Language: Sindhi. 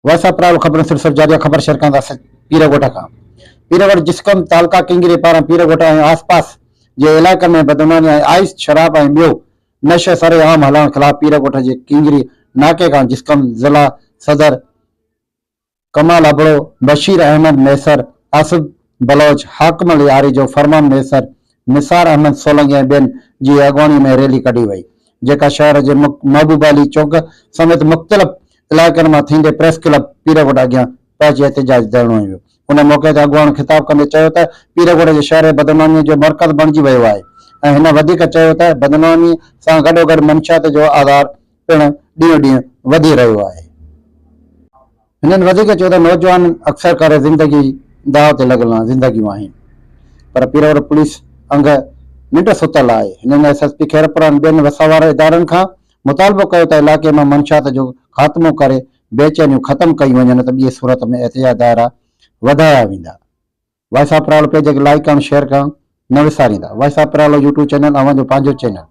وائس آف پرائو خبرن سلسلو جاري آهي خبر شيئر ڪنداسين پيرڳوٺ کان پيرڳوٺ جسقم تعلقه ڪنگري پاران پيرڳوٺ ۽ آس پاس جي علائقن ۾ بدعنواني ۽ آئس شراب ۽ ٻيو نشو سري عام هلائڻ خلاف پيرڳوٺ جي ڪنگري ناڪي کان جسقم ضلع صدر ڪمال ابڙو، بشير احمد مهيسر، آصف بلوچ، حاڪم علي آريجو، فرمان مهيسر، نثار احمد سولنگي ۽ ٻين جي اڳواڻي ۾ ريلي ڪڍي وئي، جيڪا شهر جي محبوب علي چوڪ سميت مختلف علائقن مان ٿيندي پريس ڪلب پيرڳوٺ اڳيان پهچي احتجاج ڌرڻو هنيو ويو. ان موقعي تي اڳواڻن خطاب ڪندي چيو ته پيرڳوٺ جي شهر بدنامي جو مرڪز بڻجي ويو آهي ۽ هن وڌيڪ چيو ته بدنامي سان گڏوگڏ منشيات جو آزار پڻ ڏينهون ڏينهن وڌي رهيو آهي. هنن وڌيڪ چيو ته نوجوان اڪثر ڪري زندگي داء تي لڳل زندگيون آهن پر پيرور پوليس انگ ننڊ ستل آهي. هنن ايس ايس پي خيرپور ۽ ٻين وسوارن ادارن کان مطالبو ڪيو ته علائقي مان منشيات جو خاتمو ڪري بيچينيون ختم ڪيون وڃن نه ته ٻي صورت ۾ احتجاج دائرا وڌايا ويندا. وائس آف پرالو پيج کي لائيڪ ڪرڻ شيئر ڪرڻ نه وساريندا. Voice of Paralo YouTube channel اوهان جو پنهنجو چينل.